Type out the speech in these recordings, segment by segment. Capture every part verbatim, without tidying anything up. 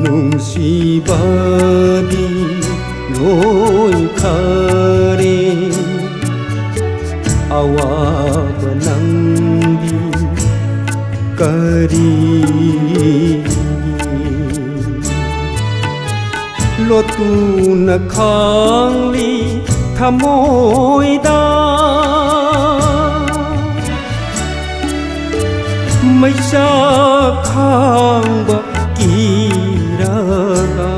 ꯅꯨꯡꯁꯤꯕꯗꯤ ꯂꯣꯏꯈꯔꯦ꯫ ꯑꯋꯥꯕ ꯅꯪꯗꯤ ꯀꯔꯤ? ꯂꯣꯠꯇꯨꯅ ꯈꯥꯡꯂꯤ ꯊꯃꯣꯏꯗ꯫ ꯃꯩꯆꯥꯛ ꯈꯥꯡꯕ ꯀꯤꯔꯒ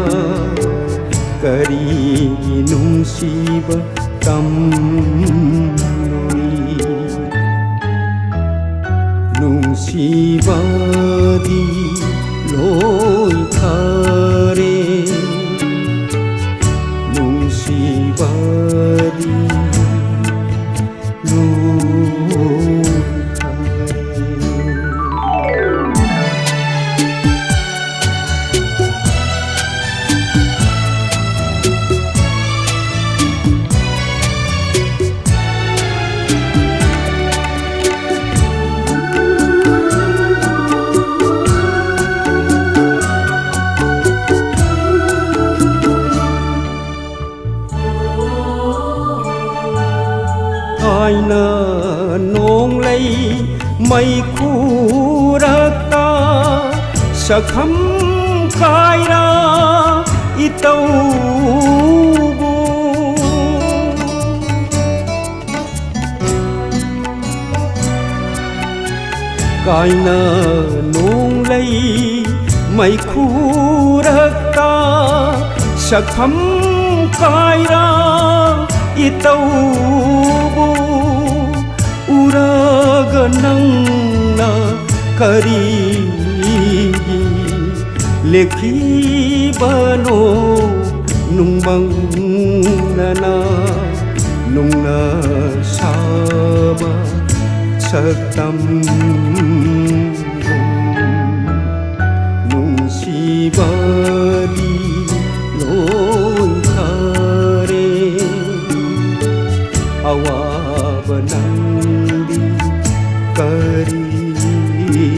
ꯀꯔꯤꯒꯤ ꯅꯨꯡꯁꯤꯕ ꯇꯝꯂꯨꯏ? ꯅꯨꯡꯁꯤꯕꯗꯤ ꯂꯣꯏꯈꯔꯦ꯫ ꯅꯨꯡꯁꯤꯕꯗꯤ ꯂꯣꯏꯈꯔꯦ꯫ ꯊꯥꯏꯅ ꯅꯣꯡꯂꯩ ꯃꯩꯈꯨꯔꯛꯇ ꯁꯛꯈꯝ ꯀꯥꯏꯔ ꯏꯇꯧꯕꯨ꯫ ꯀꯥꯏꯅ ꯅꯣꯡꯂꯩ ꯃꯩꯈꯨꯔꯛꯇ ꯁꯛꯈꯝ ꯀꯥꯏꯔ ꯏꯇꯧꯕꯨ ꯎꯔꯒ ꯅꯪꯅ ꯀꯔꯤꯒꯤ ꯂꯦꯞꯈꯤꯕꯅꯣ? ꯅꯨꯡꯃꯪꯅꯅ ꯅꯨꯡꯅ ꯁꯥꯕ ꯁꯛꯇꯝ ꯅꯨꯡꯁꯤꯕꯗꯤ ꯂꯣꯏꯈꯔꯦ꯫ ꯑꯋꯥꯕ ꯅꯪꯗꯤ ꯀꯔꯤꯒꯤ?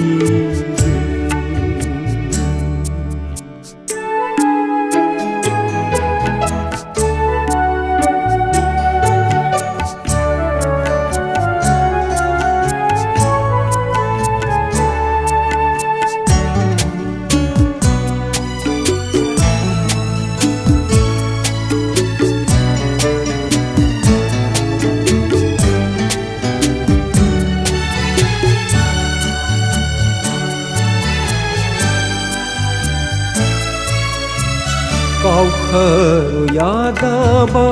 ꯀꯥꯎꯈ꯭ꯔꯣ ꯌꯥꯗꯕ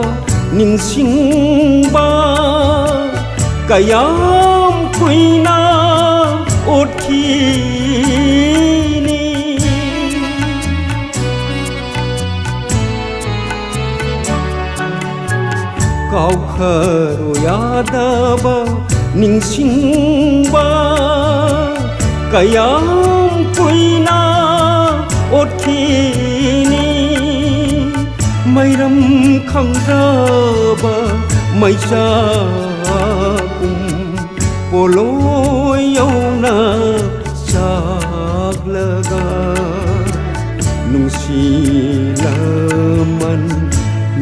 ꯅꯤꯡꯁꯤꯡꯕ ꯀꯌꯥꯝ ꯀꯨꯏꯅ ꯎꯠꯈꯤꯅꯤ? ꯀꯥꯎꯈ꯭ꯔꯣ ꯌꯥꯗꯕ ꯅꯤꯡꯁꯤꯡꯕ ꯀꯌꯥꯝ ꯀꯨꯏꯅ ꯎꯠꯈꯤꯅꯤ? ꯃꯩꯔꯝ ꯈꯪꯗ꯭ꯔꯕ ꯃꯩꯆꯥꯛꯀꯨꯝ ꯄꯣꯂꯣꯏ ꯌꯧꯅ ꯆꯥꯛꯂꯒ ꯅꯨꯡꯁꯤꯂꯃꯟ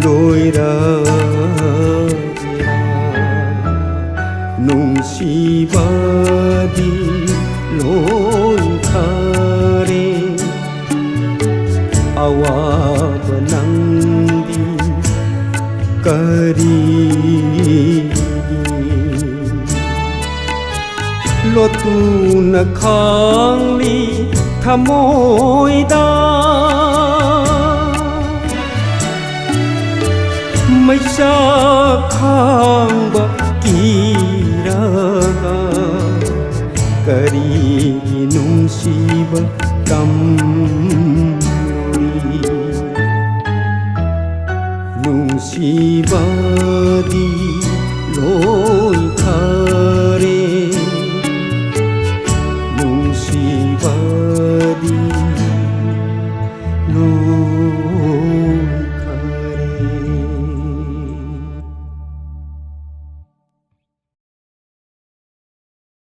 ꯂꯣꯏꯔꯒꯦꯔꯥ? ꯅꯨꯡꯁꯤꯕꯗꯤ ꯂꯣꯏꯈꯔꯦ꯫ ꯑꯋꯥꯕ ꯅꯪꯗꯤ ꯀꯔꯤꯒꯤ ꯂꯣꯠꯇꯨꯅ ꯈꯥꯡꯂꯤ ꯊꯃꯣꯏꯗ? ꯃꯩꯆꯥꯛ ꯈꯥꯡꯕ ꯀꯤꯔꯒ ꯀꯔꯤꯒꯤ ꯅꯨꯡꯁꯤꯕ ꯇꯝꯂꯨꯔꯤ? ꯅꯨꯡꯁꯤꯕꯗꯤ ꯂꯣꯏꯈꯔꯦ꯫ ꯅꯨꯡꯁꯤꯕꯗꯤ